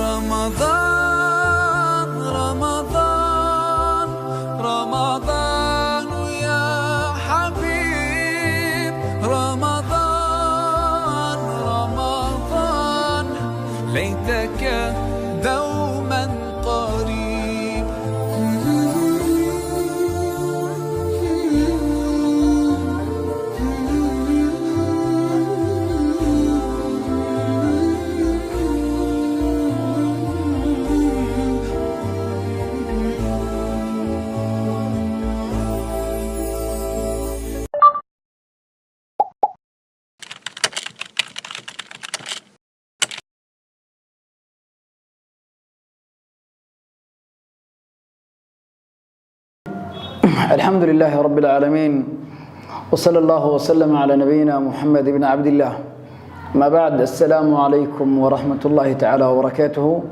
رمضان رمضان رمضان يا حبيب، رمضان رمضان ليتك دوما قريب. الحمد لله رب العالمين، وصلى الله وسلم على نبينا محمد بن عبد الله، ما بعد، السلام عليكم ورحمة الله تعالى وبركاته.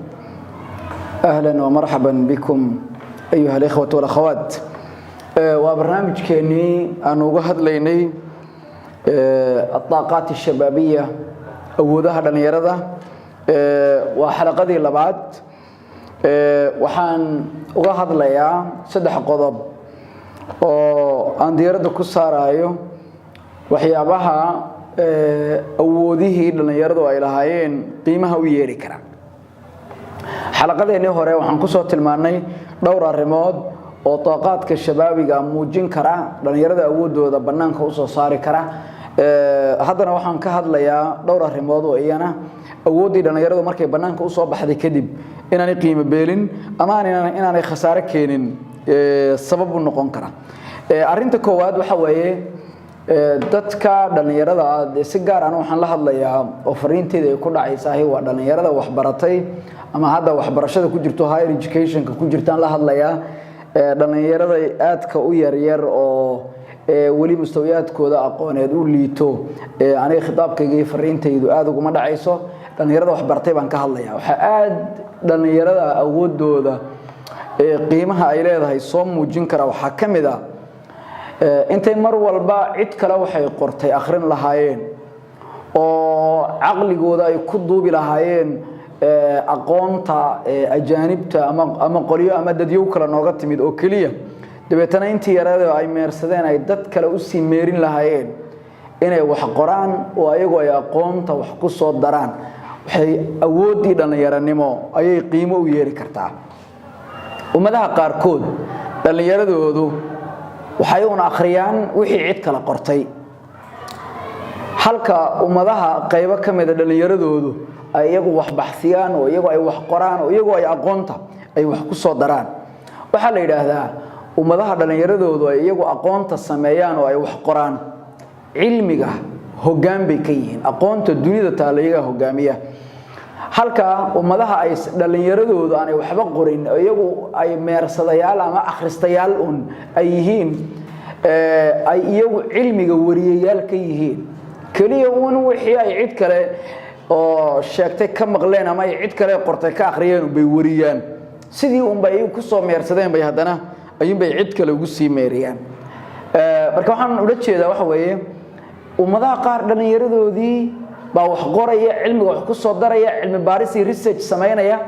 أهلا ومرحبا بكم أيها الإخوة والأخوات. Waa barnaamijkeenii aan uga hadlaynay الطاقات الشبابية, awoodaha dhallinyarada. Waa xalaqadii labaad. Waxaan uga hadlayaa saddex qodob oo aan diiradda ku saarayo waxyaabaha awoodihii dhallinyaradu ay lahaayeen qiimaha u yeeli kara. Xalaqadeennii hore waxaan kusoo tilmaannay dhowr arrimood oo taaqaadka shabaabiga muujin kara, dhallinyarada awooddooda bannaanka usoo saari kara. Haddana waxaan ka hadlayaa dhowr arrimood oo iyana awooddii dhallinyaradu markay bannaanka usoo baxday kadib inaanay qiimo beelin ama inaanay khasaare keenin sabab u noqon kara. Arrinta koowaad waxa weeye, dadka dhallinyarada ah dee si gaar ana waxaan la hadlayaa oo fariinteeda ay ku dhacaysahay waa dhallinyarada waxbaratay ama hadda waxbarashada ku jirto, higher educationka ku jirtaan la hadlayaa. Dhallinyarada aadka u yaryar oo weli mustawiyaadkooda aqooneed u liito, aniga khitaabkayga iyo fariintaydu aada uguma dhacayso. Dhallinyarada waxbartay baan ka hadlaya. Waxaa aada dhallinyarada awoodooda qiimaha ay leedahay soo muujin kara waxaa ka mid ah, intay mar walba cid kale waxay qortay akhrin lahaayeen oo caqligooda ay ku duubi lahaayeen aqoonta ajaanibta ama qolyo ama dadyow kale nooga timid oo keliya, dabeetana intii yarada ay meersadeen ay dad kale usii meerin lahaayeen, inay wax qoraan oo ayagu ay aqoonta wax ku soo daraan, waxay awooddii dhallinyaranimo ayay qiimo u yeeli kartaa. Ummadaha qaarkood dhallinyaradoodu waxay un akhriyaan wixii cid kale qortay, halka ummadaha qaybo ka mida dhallinyaradoodu ay iyagu wax baxsiyaan oo iyagu ay wax qoraan oo iyagu ay aqoonta ay wax ku soo daraan. Waxaa la yidhaahdaa, ummadaha dhallinyaradoodu ay iyagu aqoonta sameeyaan oo ay wax qoraan, cilmiga hoggaan bay ka yihiin, aqoonta dunida taalla iyagaa hogaamiya, halka ummadaha ay dhallinyaradoodu aanay waxba qorin, iyagu ay meersadayaal ama akhristayaal un ay yihiin, ay iyagu cilmiga wariyayaal ka yihiin keliya uun, wixii ay cid kale oo sheegtay ka maqleen ama ay cid kale qortay ka akhriyeen bay wariyaan. Sidii unba iyagu kusoo meersadeen bay haddana ayuunbay cid kale ugu sii meeriyaan. Marka waxaan ula jeedaa waxa weeye, ummadaha qaar dhallinyaradoodii baa wax qoraya, cilmiga wax ku soo daraya, cilmi baaris iyo research samaynaya.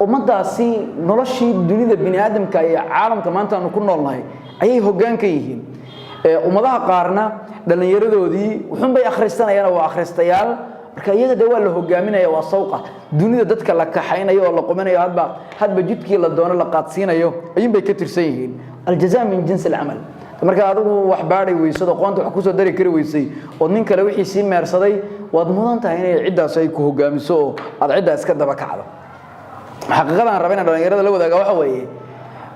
Ummadaasi noloshii dunida bini aadamka iyo caalamka maanta aanu ku noolnahay ayay hoggaan ka yihiin. Ummadaha qaarna dhallinyaradoodii wuxuunbay akhristanayaan, waa akhristayaal. Marka iyaga de waa la hogaaminaya, waa sawqa dunida dadka la kaxaynayo oo la quminayo, hadba hadba jidkii la doono la qaadsiinayo ayuunbay ka tirsan yihiin. الجزاء من جنس العمل. Marka adigu wax baadhay weysad, aqoonta wax kusoo dari kari weysay, ood nin kale wixii sii meersaday, waad mudan tahay inay ciddaas ay ku hogaamiso oo aad ciddaa iska daba kacdo. Xaqiiqadaan raba inaan dhalinyarada la wadaaga waxa weeye,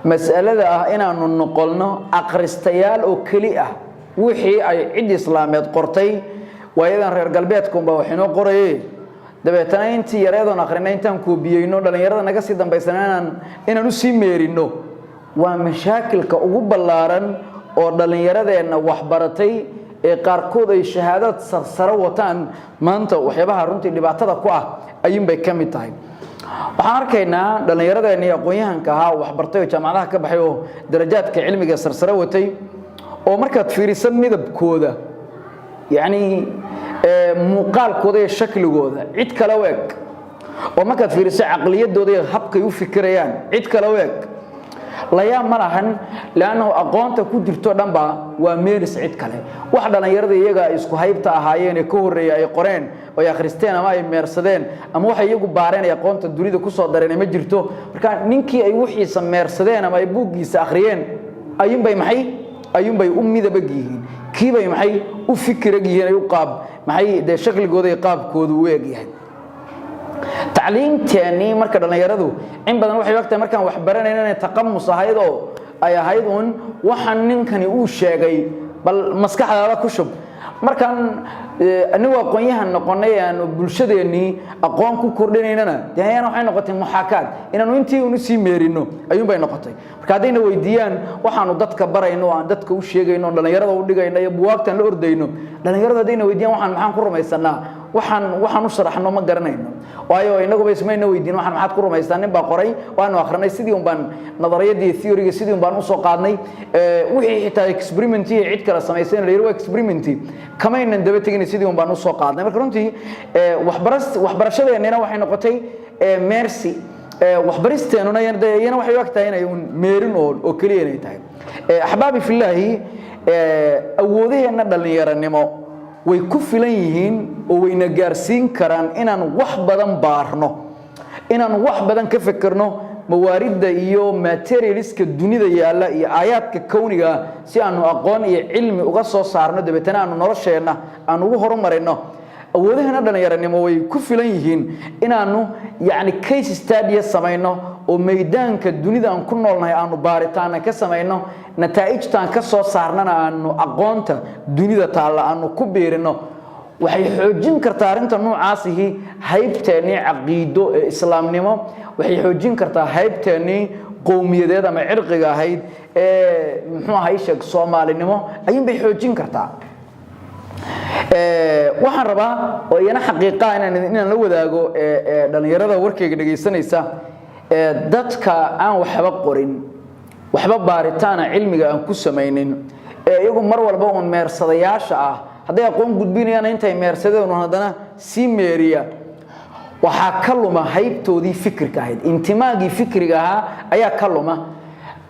mas'alada ah inaanu noqonno akhristayaal oo keli ah wixii ay cid islaameed qortay, waayadan reer galbeedka unbaa wax inoo qoraye, dabeetana intii yareedoon akrinay intaan koobiyeyno dhallinyarada naga sii dambaysana inaan usii meerino, waa mashaakilka ugu ballaaran oo dhallinyaradeenna waxbaratay ee qaarkood ay shahaadad sarsaro wataan maanta waxyaabaha runtii dhibaatada ku ah ayuunbay ka mid tahay. Waxaan arkaynaa dhallinyaradeenii aqoon-yahanka ahaa oo waxbartay oo jaamacadaha ka baxay oo darajaadka cilmiga sarsare watay, oo markaad fiiriso midabkooda, yacni muuqaalkooda iyo shakligooda, cid kale u eg. Oo markaad fiiriso caqliyadooda iyo habkay u fikirayaan cid kale u eg, layaab ma lahan, leannahu aqoonta ku jirto dhan baa waa meeris cid kale. Wax dhallinyarada iyaga ay isku haybta ahaayeen ee ka horreeyay ay qoreen oo ay akhristeen ama ay meersadeen ama waxay iyagu baareen ay aqoonta dunida ku soo dareen ma jirto. Marka ninkii ay wixiisa meersadeen ama ay buuggiisa akhriyeen ayuunbay maxay, ayuunbay u midabag yihiin, kiibay maxay u fikirag yihiin, ay u qaab maxay dee shakligooda iyo qaabkoodu u eg yahay. Tacliimteennii marka dhallinyaradu in badan waxay ogtahay markaan wax baranayna inay taqamus ahayd oo ay ahayd uun waxaan ninkani uu sheegay bal maskaxdaada ku shub. Markaan anigu aqoon-yahan noqonay, aanu bulshadeennii aqoon ku kordhinaynana, dee ayana waxay noqotay muxaakaad, inaanu intii unu sii meerino ayuun bay noqotay. Marka haddayna weydiiyaan waxaanu dadka barayno oo aan dadka u sheegayno oo dhallinyarada u dhigayno iyo buwaagtaan la ordayno, dhallinyaradu haddayna weydiiyaan waxaan maxaan ku rumaysanaa, waxaan u sharaxno ma garanayno, waayo inaguba ismayna weydiin waxaan maxaad ku rumaystaa. Nin baa qoray, waanu akhrinay, sidii un baan nadariyadii, theoryga sidii un baan usoo qaadnay. Wixii xitaa experimenti cid kale samaysay la yiri waa experimenti, kamaynan daba tegin, sidii un baan usoo qaadnay. Marka runtii waxbarashadeennina waxay noqotay mercy, waxbaristeenuna iyana waxay u eg tahay inay un meerin oo keliya inay tahay. Axbaabi fillaahi, awoodaheenna dhallinyaranimo way ku filan yihiin oo wayna gaarsiin karaan inaan wax badan baarno, inaan wax badan ka fekerno mawaaridda iyo materialiska dunida yaalla iyo aayaadka kowniga, si aanu aqoon iyo cilmi uga soo saarno, dabeetana aanu nolosheenna aanu ugu horumarino. Awoodaheena dhallinyaranimo way ku filan yihiin inaanu yacni case study samayno oo meydaanka dunida aan ku noolnahay aanu baaritaana ka samayno, nataa'ijtaan ka soo saarnana aanu aqoonta dunida taalla aanu ku biirino. Waxay xoojin kartaa arrinta noocaasihi haybteennii caqiido ee islaamnimo, waxay xoojin kartaa haybteennii qowmiyadeed ama cirqiga ahayd ee muxuu ahay sheeg soomaalinimo ayuunbay xoojin kartaa. Waxaan rabaa oo iyana xaqiiqa inaan la wadaago dhallinyarada warkayga dhegaysanaysa: dadka aan waxba qorin, waxba baaritaana cilmiga aan ku samaynin, ee iyagu mar walba uun meersadayaasha ah, hadday aqoon gudbinayaan intay meersadeen uun haddana sii meeriya, waxaa ka luma haybtoodii fikirka ahayd, intimaagii fikriga ahaa ayaa ka luma.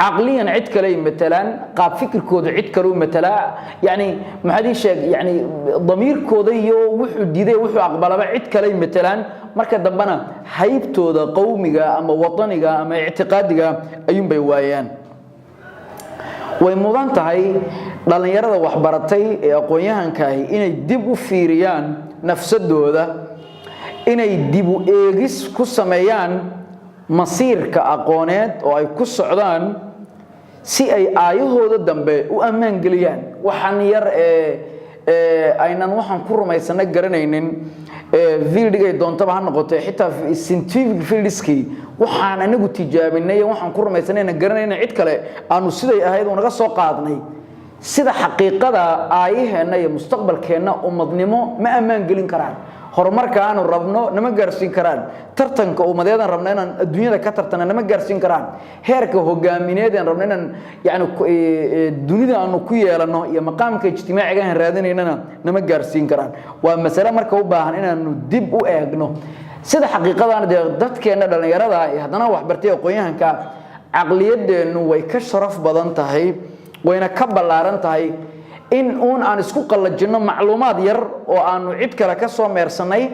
Caqliyan cid kale ay matalaan, qaab fikirkooda cid kale u matalaa, yani maxaad ii sheeg, yani damiirkooda iyo wuxuu diiday, wuxuu aqbalaba cid kale ay matalaan. Marka dambena haybtooda qowmiga ama wataniga ama ictiqaadiga ayuunbay waayaan. Way mudan tahay dhallinyarada waxbaratay ee aqoon-yahankaahi inay dib u fiiriyaan nafsadooda, inay dib u eegis ku sameeyaan masiirka aqooneed oo ay ku socdaan, si ay aayahooda dambe u ammaan geliyaan. Waxaan yar ee aynan waxaan ku rumaysana garanaynin, fieldigay doontaba ha noqoto, xitaa scientific fieldiskii, waxaan anagu tijaabinay, waxaan ku rumaysanayna garanayna, cid kale aanu siday ahayd unaga soo qaadnay, sida xaqiiqada aayaheenna iyo mustaqbalkeenna ummadnimo ma ammaan gelin karaan. Horumarka aanu rabno nama gaarsiin karaan. Tartanka ummadeedaan rabno inaan adduunyada ka tartana nama gaarsiin karaan. Heerka hogaamineed aan rabno inaan yani dunida aanu ku yeelano iyo maqaamka ijtimaaciga aan raadinaynana nama gaarsiin karaan. Waa masale marka u baahan inaanu dib u eegno sida xaqiiqadana. Dee dadkeenna dhallinyarada iyo haddana waxbartay aqoon-yahanka, caqliyadeennu way ka sharaf badan tahay, wayna ka ballaaran tahay in uun aan isku qallajinno macluumaad yar oo aanu cid kale ka soo meersannay,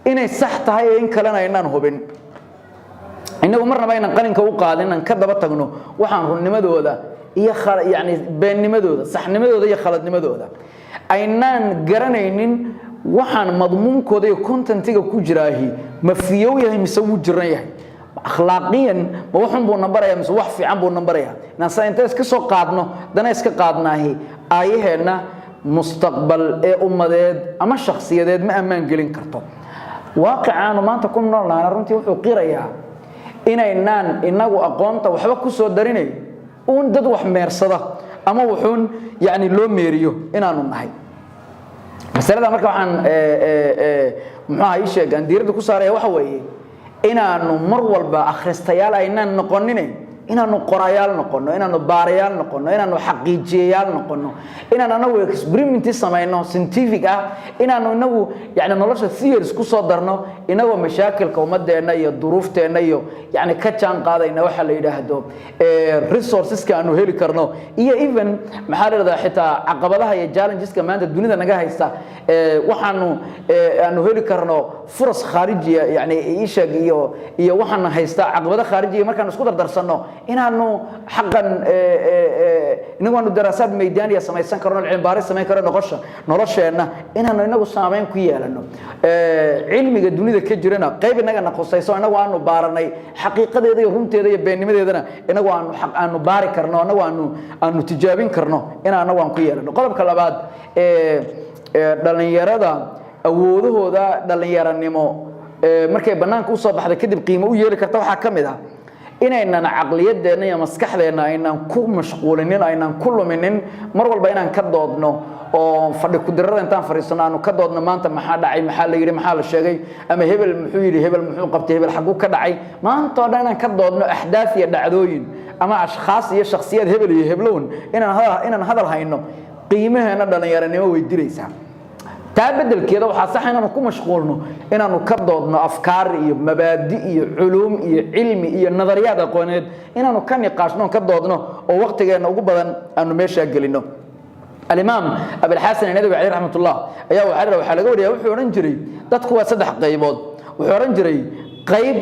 inay sax tahay iyo in kalena aynaan hubin. Innagu marnaba aynan qalinka u qaadin inaan ka daba tagno waxaan runnimadooda iyo yani beennimadooda, saxnimadooda iyo khaladnimadooda aynaan garanaynin, waxaan madmuunkooda iyo contentiga ku jiraahi ma fiyow yahay mise wuu jiran yahay, akhlaaqiyan ma waxun buu nambaraya mise wax fiican buu nambaraya. Inaan saa inta iska soo qaadno dana iska qaadnaahi aayaheenna mustaqbal ee ummadeed ama shakhsiyadeed ma ammaan gelin karto. Waaqicaanu maanta ku noolnahana runtii wuxuu qirayaa inaynaan inagu aqoonta waxba ku soo darinay, uun dad wax meersada ama wuxuun yani loo meeriyo inaanu nahay. Masalada marka waxaan muxuu aha ii sheeg aan diiradda ku saaraya waxa weeye inaanu mar walba akhristayaal aynaan noqonine. Inaanu qorayaal noqono, inaanu baarayaal noqono, inaanu xaqiijiyayaal noqono, inaan anagu experiment samayno scientific ah, inaanu inagu yani nolosha theories ku soo darno, inagoo mashaakilka ummadeenna iyo duruufteenna iyo yani ka jaan qaadayna waxa la yidhaahdo resourceska aanu heli karno, iyo even maxaa la yidhahdaa, xitaa caqabadaha iyo challengeska maanta dunida naga haysta, waxaanu aanu heli karno furas khaarijiya, yani isheeg iyo waxaana haysta caqabado khaarijiya, markaanu isku dardarsanno inaanu xaqan inagu aanu daraasaad maydaaniya samaysan karno, cilmi baaris samayn karno, noqosha nolosheenna inaanu inagu saameyn ku yeelano, cilmiga dunida ka jirana qayb inagana khusayso, inagu aanu baaranay xaqiiqadeeda iyo runteeda iyo beennimadeedana, inagu aanu xaq aanu baari karno, inagu aanu tijaabin karno, inaan anagu aan ku yeelano. Qodobka labaad ee dhalinyarada awoodahooda dhalinyaranimo markay bannaanka usoo baxday kadib qiimo u yeeli karta waxaa ka mid ah inaynan caqliyadeenna iyo maskaxdeenna aynan ku mashquulinin, aynan ku luminin mar walba inaan ka doodno oo fadhi kudirada intaan fadhiisano aanu ka doodno maanta maxaa dhacay, maxaa la yidhi, maxaa la sheegay, ama hebel muxuu yidhi, hebel muxuu qabtay, hebel xaguu ka dhacay. Maanta oo dhan inaan ka doodno axdaaf iyo dhacdooyin ama ashkhaas iyo shakhsiyaad, hebel iyo heblown, inaan hadal hayno, qiimaheena dhalinyaranimo way dilaysaa. Taa beddelkeeda waxaa sax inaanu ku mashquulno inaanu ka doodno afkaar iyo mabaadi iyo culuum iyo cilmi iyo nadariyaad aqooneed, inaanu ka niqaashno oon ka doodno oo waqtigeenna ugu badan aanu meeshaa gelino. Alimaam Abilxasan Anadawi caleyh raxmatullah ayaa waxaa laga wariyaa wuxuu odhan jiray: dadku waa saddex qaybood. Wuxuu odhan jiray: qayb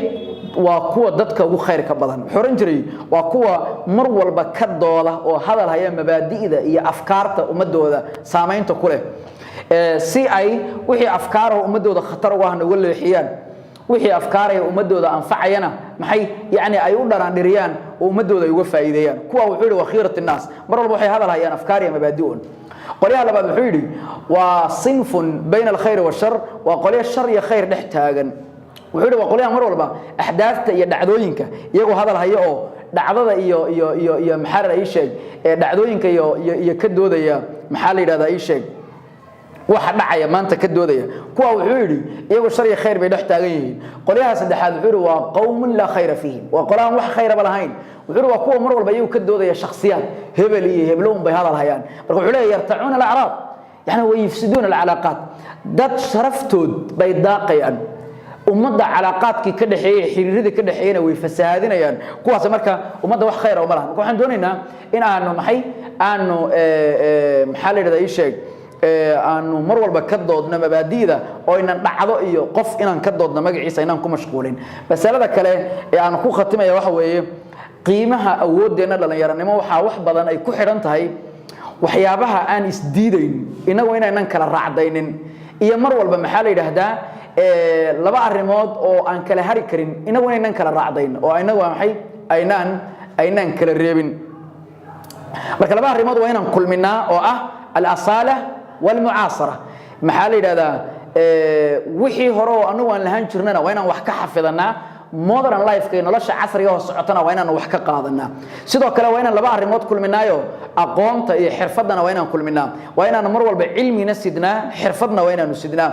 waa kuwa dadka ugu khayrka badan. Wuxuu odhan jiray waa kuwa mar walba ka dooda oo hadal haya mabaadi'da iyo afkaarta ummadooda saamaynta ku leh, si ay wixii afkaaraha ummadooda khatar uga ahna uga leexiyaan, wixii afkaaraya ummadooda anfacayana maxay yani ay u dharaandhiriyaan oo ummadooda ay uga faa'iideeyaan. Kuwa wuxuu yidhi waa khiirat innaas, mar walba waxay hadal hayaan afkaar iyo mabaadi'un. Qolyaha labaad wuxuu yidhi waa sinfun bayna alkhayri washar, waa qolyo shar iyo khayr dhex taagan. Wuxuu yidhi waa qolyaha mar walba axdaafta iyo dhacdooyinka iyagoo hadal haya oo dhacdada iyo maxaa la ii sheeg ee dhacdooyinka iyo ka doodaya, maxaa la yidhahdaa, ii sheeg, waxa dhacaya maanta ka doodaya. Kuwa wuxuu yidhi iyagu shar iyo khayr bay dhex taagan yihiin. Qolyaha saddexaad wuxuu yidhi waa qowmun laa khayra fiihim, waa qolahan wax khayraba lahayn. Wuxuu yidhi waa kuwa mar walba iyagu ka doodaya shakhsiyaad, hebel iyo heblown bay hadal hayaan. Marka wuxuu leeyahay yartacuuna alacraab, yani way yufsiduuna alcalaaqaat, dad sharaftood bay daaqayaan, ummadda calaaqaadkii ka dhexeeyey, xiriiradii ka dhexeeyena way fasahaadinayaan. Kuwaas marka ummadda wax khayra uma laha. Marka waxaan doonaynaa in aanu maxay aanu maxaa la yidhahdaa, ii sheeg, aanu mar walba ka doodno mabaadi'da oo aynan dhacdo iyo qof inaan ka doodno magaciisa inaan ku mashquulin. Masalada kale ee aan ku khatimaya waxa weeye qiimaha awooddeenna dhallinyaranimo waxaa wax badan ay ku xidhan tahay waxyaabaha aan isdiidayn inagu inaynan kala raacdaynin, iyo mar walba maxaa la yidhaahdaa, laba arrimood oo aan kala hari karin inagu inaynan kala raacdayn oo inagu maxay aynaan kala reebin. Marka laba arrimood waa inaan kulminaa oo ah alasaala walmucaasara. Maxaa la yidhahdaa, wixii hore oo anagu aan lahaan jirnana waa inaan wax ka xafidanaa, modern lifeka iyo nolosha casriga oo socotana waa inaan wax ka qaadanaa. Sidoo kale waa inaan laba arrimood kulminaayo, aqoonta iyo xirfadana waa inaan kulminaa. Waa inaan mar walba cilmina sidnaa, xirfadna waa inaanu sidnaa.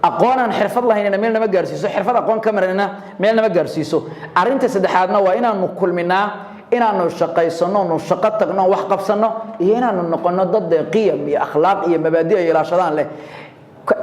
Aqoon aan xirfad lahaynina meel nama gaarsiiso, xirfad aqoon ka maranina meel nama gaarsiiso. Arrinta saddexaadna waa inaanu kulminaa inaanu shaqaysano, nu shaqo tagno, wax qabsano, iyo inaanu noqono dad qiyam iyo akhlaaq iyo mabaadi ay ilaashadaan leh.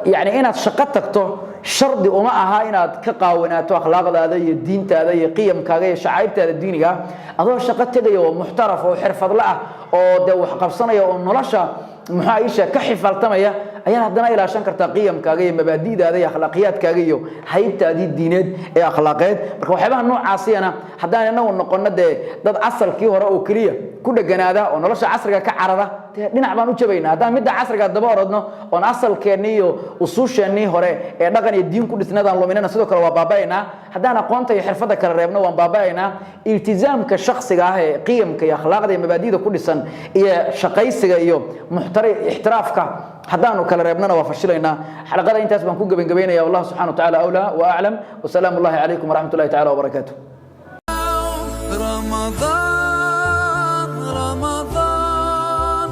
Yani inaad shaqo tagto shardi uma aha inaad ka qaawanaato akhlaaqdaada iyo diintaada iyo qiyamkaaga iyo shacairtaada diiniga. Adoo shaqo tegaya oo muxtaraf oo xirfadle ah oo dee wax qabsanaya oo nolosha muxuu aisha ka xifaaltamaya ayaad haddana ilaashan kartaa qiyamkaaga iyo mabaadi'daada iyo akhlaaqiyaadkaaga iyo haybtaadii diineed ee akhlaaqeed. Marka waxyaabaha noocaasiyana haddaan inagu noqono dee dad asalkii hore oo keliya ku dheganaada oo nolosha casriga ka carara, dee dhinac baan u jabaynaa. Haddaan midda casriga daba orodno oon asalkeennii iyo usuusheennii hore ee dhaqan iyo diin ku dhisnadaan luminana, sidoo kale waa baaba'aynaa. Haddaan aqoonta iyo xirfadda kala reebno, waan baaba'aynaa. Iltizaamka shakhsiga ah ee qiyamka iyo akhlaaqda iyo mabaadi'da ku dhisan iyo shaqaysiga iyo muxtari ixtiraafka haddaanu kala reebnana waa fashilaynaa. Xalaqada intaas baan ku gebagabaynaya. Wallahu subxana wa tacaala awlaa wa aclam. Wasalaamu ullahi calaykum waraxmat ullahi tacala wabarakaatu. رمضان رمضان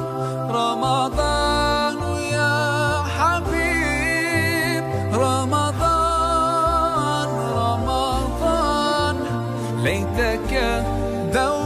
رمضان يا حبيب، رمضان رمضان، ليتك دوما